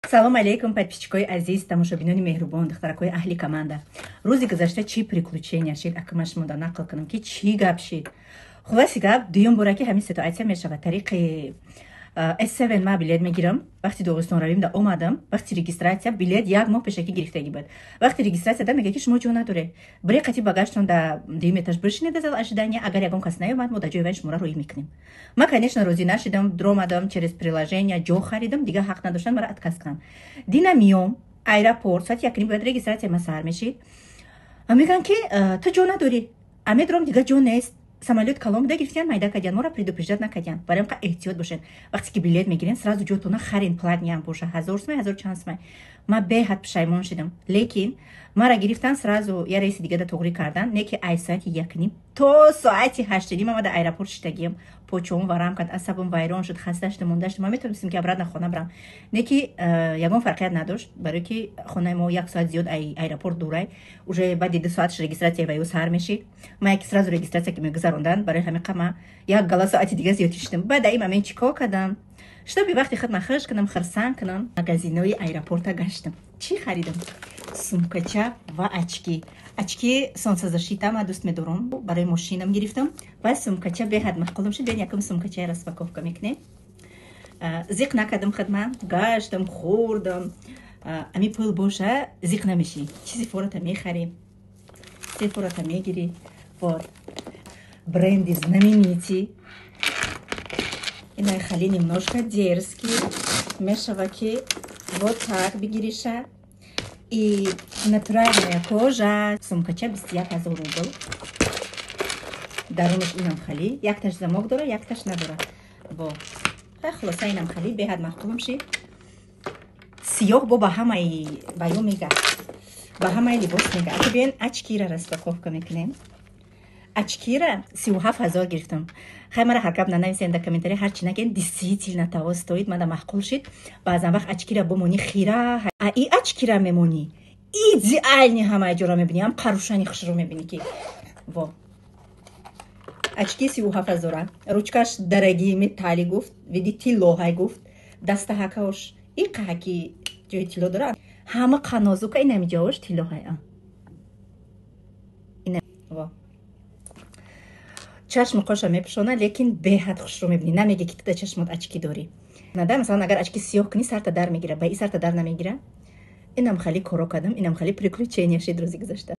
Салом алейкум, подписчикои азиз, тамошобинони меҳрубон, духтаракои аҳли команда. Рӯзи гузашта чӣ приключения шид, акама шумода нақл кунам, ки чӣ гап шид. Хулоси гап, дуюм бора, ки ҳамин ситуация мешавад. Тариқи S7 ма билет мегирам. Вақти Доғистон равим да омадам, вақти регистрация, билет як моҳ пешакӣ гирифтагӣ буд. Вақти регистрация да мега, ки шумо ҷо надоред, бире қати багажтон да дуюм этаж бишинед, зал ожидания. Агар ягон кас наёмад, мо дар ҷои вай шуморо роӣ мекунем. Ма, конечно, розӣ нашидам, дромадам, через приложение ҷо харидам. Дига ҳақ надоштам мара отказ кунам. Дина миём аэропорт, соати 1:30 бояд регистрация ма сар мешид. Мегӯянд, ки ту ҷо надорӣ. А медром, дига ҷо нест. Самолёт калон буда, гирифтиян, майда кардиян, моро предупреждать накардиян. Барои ҳам эҳтиёт бошед: вақте ки билет мегирен, сразу ҷотона харен, платный ам боша, 1000 сумай, ҳазор чанд сумай. Ма беҳад пушаймон шидам, лекин мара гирифтан, сразу я рейси дига да туғрӣ кардан. Не ки ай соати 1:30 то соати 8:30 ма дар аэропорт шиштагиям. Почоам варам кард, асабам вайрон шуд, хаста шудам, монда шудам. Ма метавонистем, ки обратно хона барам, не ки ягон фарқият надошт, барое ки хонаи мо як соат зиёд аэропорт дурай. Уже баъди 2 соатш регистрация ва ё сар мешид. Ма яки сразу регистрация ки мегузарондан, барои ҳамин ма як гала соати дига зиёд шидам. Баъд ин момент чӣ кор кардам? Чтобы вақти худма хуш кунам, хурсанд кунам, магазинои аэропорта гаштам. Чӣ харидам? Сумкача ва очки. Очки солнцезащита ма дӯст медорам, барои мошинам гирифтам ва сумкача беҳад маъқулам шуд. Бен, якум сумкачаи распаковка мекунем. Зиқ накардам худма, гаштам, хӯрдам. Ами пул боша, зиқ намешӣ, чизи фората мехарӣ, чизи фората мегирӣ. Вот бренди знаменитый, инай хали немножко дерзкий мешава, ки вот так бигириша. И натуральная кожа. Сумкача 21 000 рубл. Дарунаш инам хали, якташ замок дора, якташ надора. Во, хулоса, инам хали беҳад маъқулам шид. Сиёҳ бо ба ҳамаи баё мега, ба ҳамаи либос мега. Аки биён, очкира распаковка мекунем. Очкира 37 000 гирифтам. Хай, мара ҳар гап нанависен дар комментария, ҳар чи наген, действительно того стоит, мада маъқул шид. Баъзан вақт очкира бомонӣ, хира, а и очкира мемонӣ, идеальный ҳамаи ҷоро мебинӣ, ҳам қарушани хушро мебинӣ, ки во. Очки 37 000-а, ручкаш дорогий металли гуфт, види тиллоҳай гуфт, дастаҳакаош иқаҳаки ҷои тилло дора, ҳама қанозука, инами ҷош тиллоҳай. Во, чашми қоша мепӯшона, лекин беҳад хушрӯ мебинӣ, намеге, ки ту да чашмот очки дорӣ. Нада, масалан, агар очки сиёҳ кунӣ, сарта дар мегира, ба и сарта дар намегира. Инам хали коро кардам, инам хали приключения шид рӯзи гузашта.